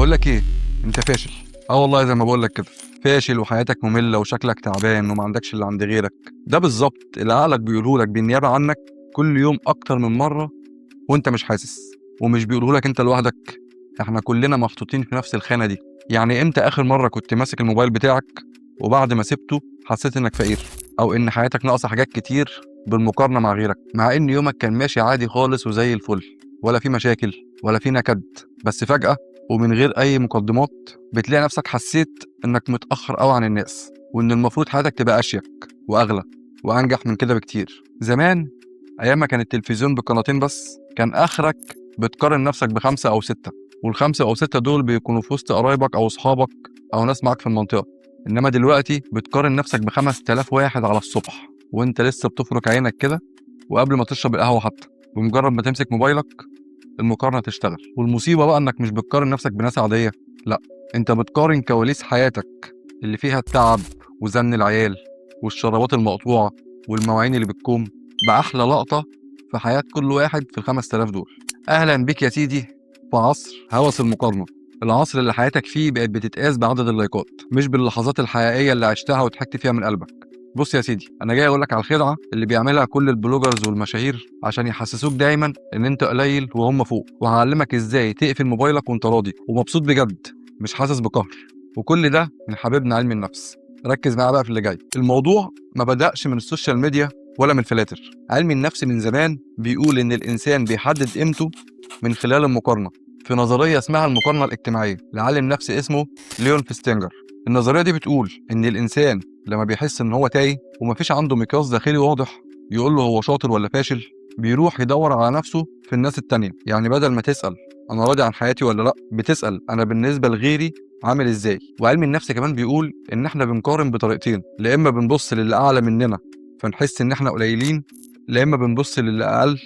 بقول لك ايه، انت فاشل. اه والله زي ما بقول لك كده، فاشل وحياتك مملة وشكلك تعبان وما عندكش اللي عند غيرك. ده بالظبط اللي عقلك بيقوله لك بالنيابة عنك كل يوم اكتر من مرة وانت مش حاسس، ومش بيقوله لك انت لوحدك، احنا كلنا محطوطين في نفس الخانة دي. يعني امتى اخر مرة كنت ماسك الموبايل بتاعك وبعد ما سبته حسيت انك فقير او ان حياتك ناقصه حاجات كتير بالمقارنة مع غيرك، مع ان يومك كان ماشي عادي خالص وزي الفل، ولا في مشاكل ولا في نكد، بس فجاة ومن غير اي مقدمات بتلاقي نفسك حسيت انك متاخر قوي عن الناس، وان المفروض حياتك تبقى اشيك واغلى وانجح من كده بكتير. زمان ايام ما كان التلفزيون بقناتين بس، كان اخرك بتقارن نفسك ب5 او 6، وال5 او 6 دول بيكونوا في وسط قرايبك او اصحابك او ناس معاك في المنطقة. انما دلوقتي بتقارن نفسك ب5000 واحد على الصبح وانت لسه بتفرك عينك كده، وقبل ما تشرب القهوة حتى، بمجرد ما تمسك موبايلك المقارنة تشتغل. والمصيبة بقى انك مش بتقارن نفسك بناس عادية، لا، انت بتقارن كواليس حياتك اللي فيها التعب وزن العيال والشرابات المقطوعة والمواعين اللي بتكوم باحلى لقطة في حياة كل واحد في ال5000 دول. اهلا بيك يا سيدي في عصر هوس المقارنة، العصر اللي حياتك فيه بقت بتتقاس بعدد اللايكات مش باللحظات الحقيقية اللي عشتها وضحكت فيها من قلبك. بص يا سيدي، انا جاي اقول لك على الخدعه اللي بيعملها كل ال bloggers والمشاهير عشان يحسسوك دايما ان انت قليل وهم فوق، وهعلمك ازاي تقفل موبايلك وانت راضي ومبسوط بجد، مش حاسس بقهر. وكل ده من حبيبنا علم النفس. ركز معايا بقى في اللي جاي. الموضوع ما بدأش من ال social media ولا من الفلاتر. علم النفس من زمان بيقول ان الانسان بيحدد قيمته من خلال المقارنة، في نظرية اسمها المقارنة الاجتماعية لعالم نفس اسمه ليون فيستنجر. النظرية دي بتقول ان الانسان لما بيحس ان هو تايه ومفيش عنده مقياس داخلي واضح يقول له هو شاطر ولا فاشل، بيروح يدور على نفسه في الناس التانية. يعني بدل ما تسأل انا راضي عن حياتي ولا لا، بتسأل انا بالنسبة لغيري عامل ازاي. وعلم النفس كمان بيقول ان احنا بنقارن بطريقتين، لا اما بنبص للي اعلى مننا فنحس ان احنا قليلين، لا اما بنبص للي اقل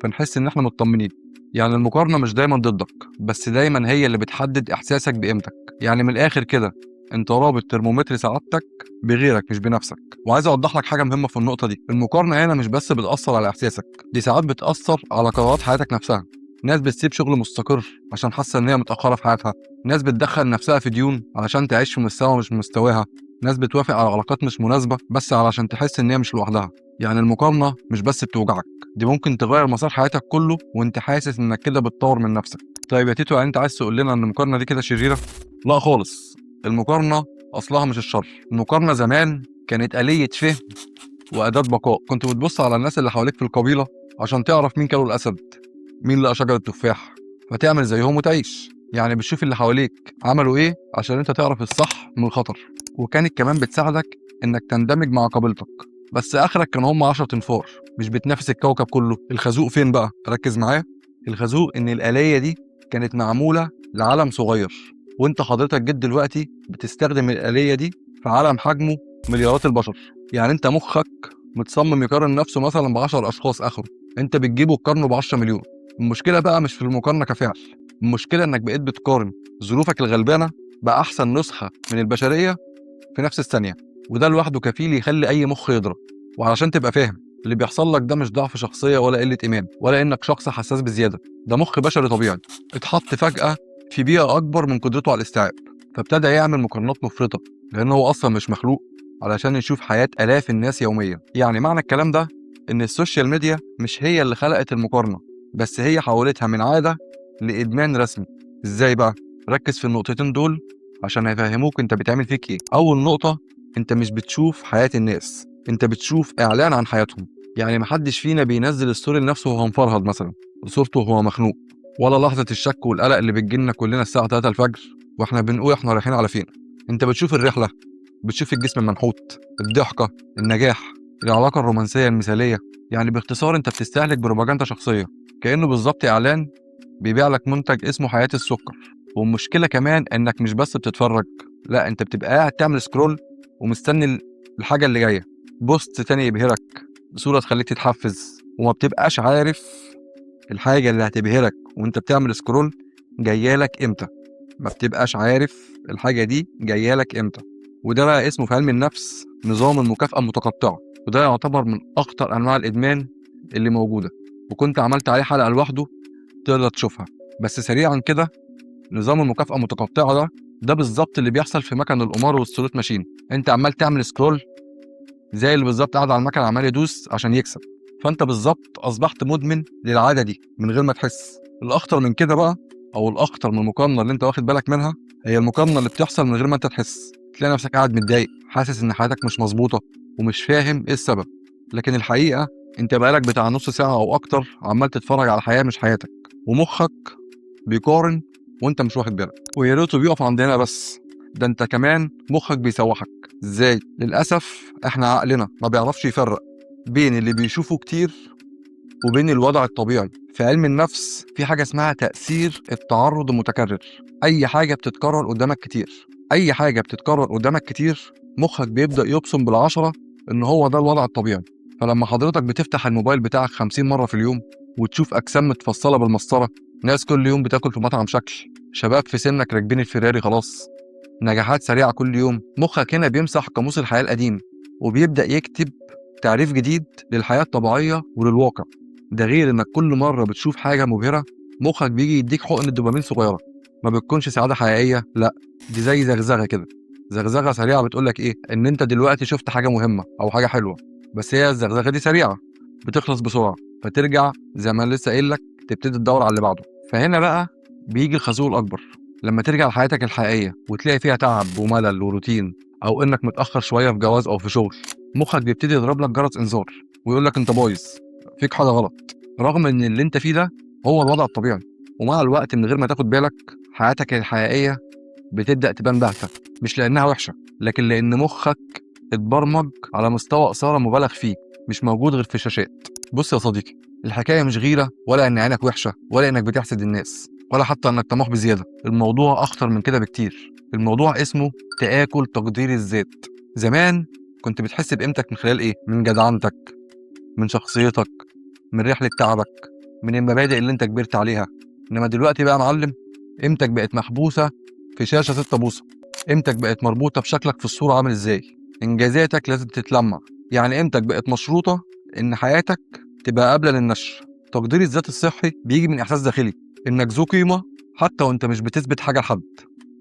فنحس ان احنا مطمنين. يعني المقارنة مش دايما ضدك، بس دايما هي اللي بتحدد احساسك بقيمتك. يعني من الاخر كده انت رابط ترمومتر سعادتك بغيرك مش بنفسك. وعايز اوضح لك حاجة مهمة في النقطة دي، المقارنة هنا مش بس بتاثر على احساسك، دي ساعات بتاثر على قرارات حياتك نفسها. ناس بتسيب شغل مستقر عشان حاسه ان هي متاخرة في حياتها، ناس بتدخل نفسها في ديون علشان تعيش في مستوى مش مستواها، ناس بتوافق على علاقات مش مناسبة بس علشان تحس ان هي مش لوحدها. يعني المقارنة مش بس بتوجعك، دي ممكن تغير مسار حياتك كله وانت حاسس انك كده بتطور من نفسك. طيب يا تيتو، يعني انت عايز تقول لنا ان المقارنة دي كده شريرة؟ لا خالص، المقارنة اصلها مش الشر. المقارنة زمان كانت آلية فهم وأداة بقاء. كنت بتبص على الناس اللي حواليك في القبيلة عشان تعرف مين كلوا الأسد، مين لقى شجرة تفاح، فتعمل زيهم وتعيش. يعني بتشوف اللي حواليك عملوا ايه عشان انت تعرف الصح من الخطر. وكانت كمان بتساعدك انك تندمج مع قبيلتك، بس اخرك كان هم 10 تنفار، مش بتنافس الكوكب كله. الخازوق فين بقى؟ ركز معايا. الخازوق ان الآلية دي كانت معمولة لعالم صغير، وانت حضرتك جيت دلوقتي بتستخدم الآلية دي في عالم حجمه مليارات البشر. يعني انت مخك متصمم يقارن نفسه مثلا ب10 اشخاص اخره، انت بتجيبه تقارنه ب10 مليون. المشكلة بقى مش في المقارنة كفعل، المشكلة انك بقيت بتقارن ظروفك الغلبانة بأحسن نسخة من البشرية في نفس الثانية، وده لوحده كفيل يخلي أي مخ يضرب. وعلشان تبقى فاهم، اللي بيحصل لك ده مش ضعف شخصية ولا قلة إيمان ولا إنك شخص حساس بزيادة، ده مخ بشري طبيعي اتحط فجأة في بيئة أكبر من قدرته على الاستيعاب، فابتدى يعمل مقارنات مفرطة، لأن هو أصلا مش مخلوق علشان يشوف حياة آلاف الناس يوميا. يعني معنى الكلام ده إن ال social media مش هي اللي خلقت المقارنة، بس هي حولتها من عادة لإدمان رسمي. إزاي بقى؟ ركز في النقطتين دول عشان هيفهموك انت بتعمل فيك ايه. اول نقطة، انت مش بتشوف حياة الناس، انت بتشوف اعلان عن حياتهم. يعني محدش فينا بينزل ال story لنفسه وهو مفرهد مثلا، صورته وهو مخنوق، ولا لحظة الشك والقلق اللي بتجيلنا كلنا الساعة 3 الفجر واحنا بنقول احنا رايحين على فين. انت بتشوف الرحلة، بتشوف الجسم المنحوت، الضحكة، النجاح، العلاقة الرومانسية المثالية. يعني باختصار انت بتستهلك بروباجندا شخصية، كأنه بالظبط اعلان بيبيع لك منتج اسمه حياة السكر. والمشكلة كمان انك مش بس بتتفرج، لا، انت بتبقى قاعد تعمل scroll ومستني الحاجة اللي جاية، post تاني يبهرك، صورة تخليك تتحفز، وما بتبقاش عارف الحاجة اللي هتبهرك وانت بتعمل scroll جاية لك امتى. ما بتبقاش عارف الحاجة دي جاية لك امتى. وده بقى اسمه في علم النفس نظام المكافأة المتقطعة، وده يعتبر من أخطر أنواع الإدمان اللي موجودة، وكنت عملت عليه حلقة لوحده تقدر تشوفها. بس سريعا كده، نظام المكافاة المتقطعة ده بالظبط اللي بيحصل في مكن القمار وال slot machine. انت عمال تعمل scroll زي اللي بالظبط قاعد على المكنه عمال يدوس عشان يكسب. فانت بالظبط اصبحت مدمن للعادة دي من غير ما تحس. الاخطر من كده بقى، او الاخطر من المقارنة اللي انت واخد بالك منها، هي المقارنة اللي بتحصل من غير ما انت تحس. تلاقي نفسك قاعد متضايق، حاسس ان حياتك مش مظبوطة ومش فاهم ايه السبب، لكن الحقيقة انت بقالك بتاع نص ساعة او اكتر عمال تتفرج على حياة مش حياتك، ومخك بيقارن وانت مش واخد بالك. ويا ريته بيقف عندنا بس، ده انت كمان مخك بيسوحك. ازاي؟ للاسف احنا عقلنا ما بيعرفش يفرق بين اللي بيشوفه كتير وبين الوضع الطبيعي. في علم النفس في حاجة اسمها تاثير التعرض المتكرر. اي حاجة بتتكرر قدامك كتير، اي حاجة بتتكرر قدامك كتير، مخك بيبدا يبصم بالعشرة ان هو ده الوضع الطبيعي. فلما حضرتك بتفتح الموبايل بتاعك 50 مرة في اليوم وتشوف اجسام متفصلة بالمسطره، ناس كل يوم بتاكل في مطعم شكل، شباب في سنك راكبين الفيراري خلاص، نجاحات سريعة كل يوم، مخك هنا بيمسح قاموس الحياة القديم وبيبدا يكتب تعريف جديد للحياة الطبيعية وللواقع. ده غير انك كل مرة بتشوف حاجة مبهرة مخك بيجي يديك حقنه دوبامين صغيرة، ما بتكونش سعادة حقيقية، لا دي زي زغزغه كده، زغزغه سريعة بتقولك ايه؟ ان انت دلوقتي شفت حاجة مهمة او حاجة حلوة، بس هي الزغزغه دي سريعة بتخلص بسرعة، فترجع زي ما لسه قايل لك تبتدي تدور على اللي بعده. فهنا بقى بيجي الخازوق الاكبر، لما ترجع لحياتك الحقيقية وتلاقي فيها تعب وملل وروتين، او انك متاخر شوية في جواز او في شغل، مخك بيبتدي يضرب لك جرس انذار ويقول لك انت بايظ، فيك حاجة غلط، رغم ان اللي انت فيه ده هو الوضع الطبيعي. ومع الوقت من غير ما تاخد بالك حياتك الحقيقية بتبدا تبان باهته، مش لانها وحشة، لكن لان مخك اتبرمج على مستوى اثاره مبالغ فيه مش موجود غير في الشاشات. بص يا صديقي، الحكاية مش غيره، ولا ان عينك وحشة، ولا انك بتحسد الناس، ولا حتى انك طموح بزيادة. الموضوع اخطر من كده بكتير. الموضوع اسمه تآكل تقدير الذات. زمان كنت بتحس بقيمتك من خلال ايه؟ من جدعنتك، من شخصيتك، من رحله تعبك، من المبادئ اللي انت كبرت عليها. انما دلوقتي بقى يا معلم، قيمتك بقت محبوسة في شاشة 6 بوصه، قيمتك بقت مربوطة بشكلك في الصورة عامل ازاي، انجازاتك لازم تتلمع، يعني قيمتك بقت مشروطة ان حياتك تبقى قابله للنشر. تقدير الذات الصحي بيجي من احساس داخلي انك ذو قيمة حتى وانت مش بتثبت حاجة لحد.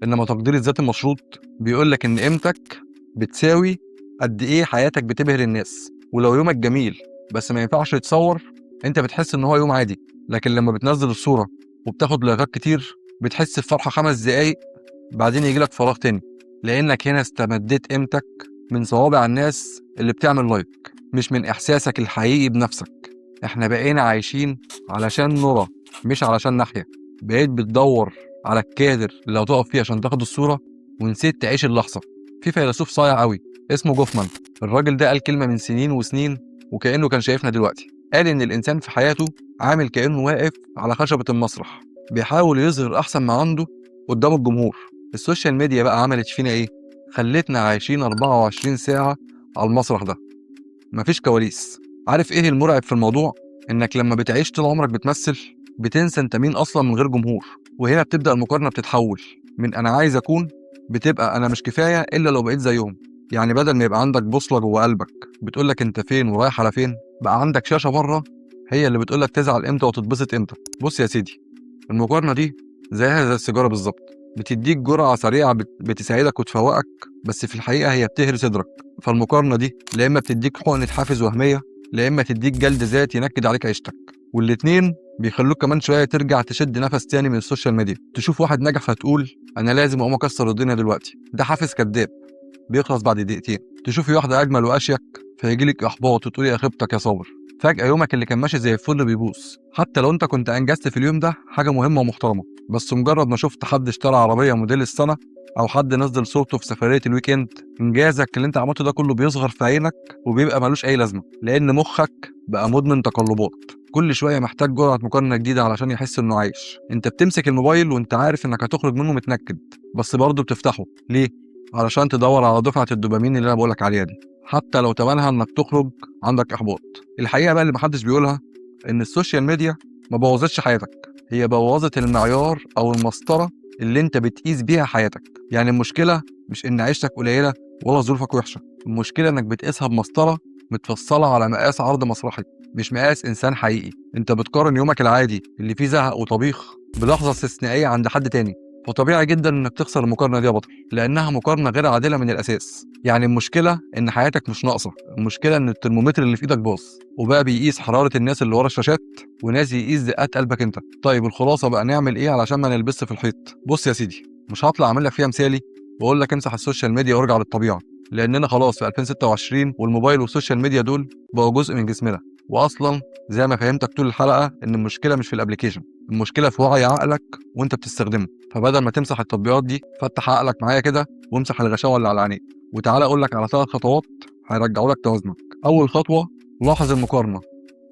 انما تقدير الذات المشروط بيقول لك ان قيمتك بتساوي قد ايه حياتك بتبهر الناس. ولو يومك جميل بس ما ينفعش يتصور، انت بتحس ان هو يوم عادي، لكن لما بتنزل الصورة وبتاخد لايكات كتير بتحس بفرحة 5 دقايق، بعدين يجيلك فراغ تاني، لانك هنا استمديت قيمتك من صوابع الناس اللي بتعمل like، مش من احساسك الحقيقي بنفسك. احنا بقينا عايشين علشان نرى مش علشان نحيا. بقيت بتدور على الكادر اللي هتقف فيه عشان تاخد الصورة، ونسيت تعيش اللحظة. في فيلسوف صايع قوي اسمه جوفمان، الراجل ده قال كلمة من سنين وسنين وكأنه كان شايفنا دلوقتي. قال إن الإنسان في حياته عامل كأنه واقف على خشبة المسرح، بيحاول يظهر أحسن ما عنده قدام الجمهور. ال social media بقى عملت فينا إيه؟ خلتنا عايشين 24 ساعة على المسرح ده، مفيش كواليس. عارف إيه المرعب في الموضوع؟ إنك لما بتعيش طول عمرك بتمثل، بتنسى أنت مين أصلا من غير جمهور. وهنا بتبدأ المقارنة بتتحول من أنا عايز أكون، بتبقى أنا مش كفاية إلا لو بقيت زيهم. يعني بدل ما يبقى عندك بوصلة جوه قلبك بتقولك أنت فين ورايح على فين، بقى عندك شاشة بره هي اللي بتقولك تزعل إمتى وتتبسط إمتى. بص يا سيدي، المقارنة دي زيها زي السيجارة بالظبط، بتديك جرعة سريعة بتساعدك وتفوقك، بس في الحقيقة هي بتهري صدرك. فالمقارنة دي لا إما بتديك حقنة حافز وهمية، لا إما تديك جلد ذات ينكد عليك عيشتك. والاتنين بيخلوك كمان شوية ترجع تشد نفس تاني من ال social media. تشوف واحد نجح فتقول أنا لازم أقوم أكسر الدنيا دلوقتي، ده حافز كذاب بيخلص بعد دقيقتين. تشوفي واحدة أجمل وأشيك فيجيلك إحباط وتقولي يا خيبتك يا صابر. فجأة يومك اللي كان ماشي زي الفل بيبوظ، حتى لو أنت كنت أنجزت في اليوم ده حاجة مهمة ومحترمة، بس مجرد ما شفت حد اشترى عربية موديل السنة أو حد نزل صورته في سفرية ال weekend، إنجازك اللي أنت عملته ده كله بيصغر في عينك وبيبقى ملوش أي لازمة، لأن مخك بقى مدمن تقلبات، كل شوية محتاج جرعة مقارنة جديدة علشان يحس إنه عايش. أنت بتمسك الموبايل وأنت عارف إنك هتخرج منه متنكد، بس برضه بتفتحه ليه؟ علشان تدور على دفعة الدوبامين اللي أنا بقولك عليها دي، حتى لو تمنها إنك تخرج عندك إحباط. الحقيقة بقى اللي محدش بيقولها إن ال social media ما بوظتش حياتك، هي بوظت المعيار أو المسطرة اللي أنت بتقيس بيها حياتك. يعني المشكلة مش إن عيشتك قليلة ولا ظروفك وحشة، المشكلة إنك بتقيسها بمسطرة متفصلة على مقاس عرض مسرحي، مش مقاس إنسان حقيقي. أنت بتقارن يومك العادي اللي فيه زهق وطبيخ بلحظة استثنائية عند حد تاني، فطبيعي جدا انك تخسر المقارنة دي يا بطل، لانها مقارنة غير عادلة من الاساس. يعني المشكلة ان حياتك مش ناقصه، المشكلة ان الترمومتر اللي في ايدك باظ وبقى بيقيس حرارة الناس اللي ورا الشاشات، وناس يقيس دقات قلبك انت. طيب الخلاصة بقى نعمل ايه علشان ما نلبسش في الحيط؟ بص يا سيدي، مش هطلع اعمل لك فيها مثالي واقول لك امسح ال social media وارجع للطبيعة، لاننا خلاص في 2026 والموبايل وال social media دول بقوا جزء من جسمنا. واصلا زي ما فهمتك طول الحلقة ان المشكلة مش في ال application، المشكلة في وعي عقلك وانت بتستخدمه. فبدل ما تمسح التطبيقات دي، فتح عقلك معايا كده وامسح الغشاوه اللي على عينيك، وتعالى اقول لك على 3 خطوات هيرجعوا لك توازنك. اول خطوة، لاحظ المقارنة.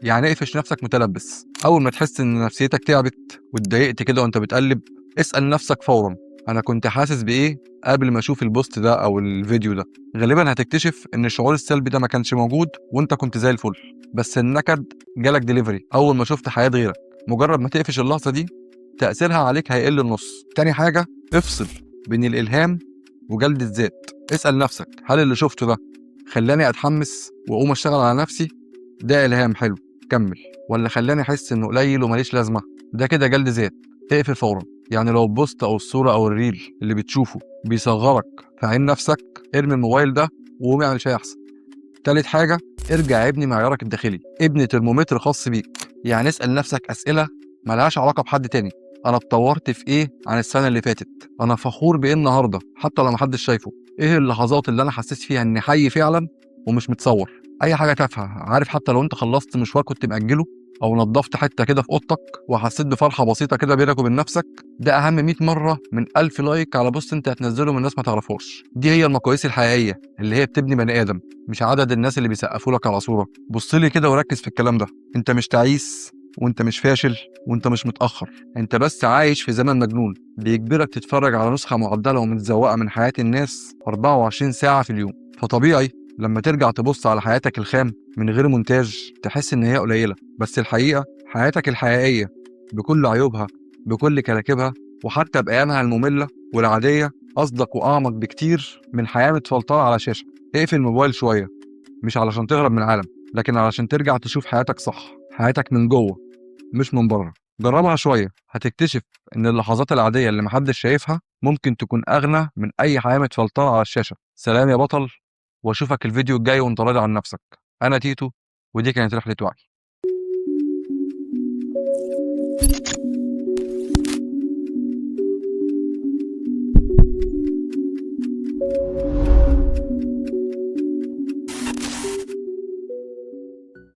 يعني اقفش نفسك متلبس. اول ما تحس ان نفسيتك تعبت واتضايقت كده وانت بتقلب، اسال نفسك فورا: انا كنت حاسس بايه قبل ما اشوف ال post ده او الفيديو ده؟ غالبا هتكتشف ان الشعور السلبي ده ما كانش موجود وانت كنت زي الفل، بس النكد جالك ديليفري اول ما شفت حياة غيرك. مجرد ما تقفش اللحظة دي، تاثيرها عليك هيقل النص. تاني حاجة، افصل بين الالهام وجلد الذات. اسال نفسك: هل اللي شفته ده خلاني اتحمس واقوم اشتغل على نفسي؟ ده الهام حلو، كمل. ولا خلاني احس انه قليل وماليش لازمه؟ ده كده جلد ذات، اقفل فورا. يعني لو ال post او الصورة او ال reel اللي بتشوفه بيصغرك في عين نفسك، ارمي الموبايل ده وقوم اعمل شيء احسن. تالت حاجة، ارجع ابني معيارك الداخلي، ابني ترمومتر خاص بيك. يعني اسال نفسك اسئلة ملهاش علاقة بحد تاني: انا اتطورت في ايه عن السنة اللي فاتت؟ انا فخور بايه النهارده حتى لو محدش شايفه؟ ايه اللحظات اللي انا حسيت فيها اني حي فعلا ومش متصور؟ اي حاجة تافهة، عارف، حتى لو انت خلصت مشوار كنت مأجله، او نظفت حتة كده في اوضتك وحسيت بفرحة بسيطة كده بينك وبين نفسك، ده اهم 100 مرة من 1000 like على post انت هتنزله من ناس ما تعرفهاش. دي هي المقاييس الحقيقية اللي هي بتبني بني ادم، مش عدد الناس اللي بيسقفوا لك على صوره. بص لي كده وركز في الكلام ده: انت مش تعيس، وانت مش فاشل، وانت مش متاخر، انت بس عايش في زمن مجنون بيجبرك تتفرج على نسخه معدله ومتزوقه من حياة الناس 24 ساعة في اليوم. فطبيعي لما ترجع تبص على حياتك الخام من غير مونتاج تحس ان هي قليله، بس الحقيقة حياتك الحقيقية بكل عيوبها، بكل كراكبها، وحتى بايامها الممله والعاديه، اصدق واعمق بكتير من حياة متفلتره على شاشة. اقفل الموبايل شوية، مش علشان تهرب من العالم، لكن علشان ترجع تشوف حياتك صح، حياتك من جوه مش من بره. جربها شوية، هتكتشف ان اللحظات العادية اللي محدش شايفها ممكن تكون اغنى من اي حياة متفلتره على الشاشة. سلام يا بطل، واشوفك الفيديو الجاي وانت راضي عن نفسك. انا تيتو، ودي كانت رحله وعي.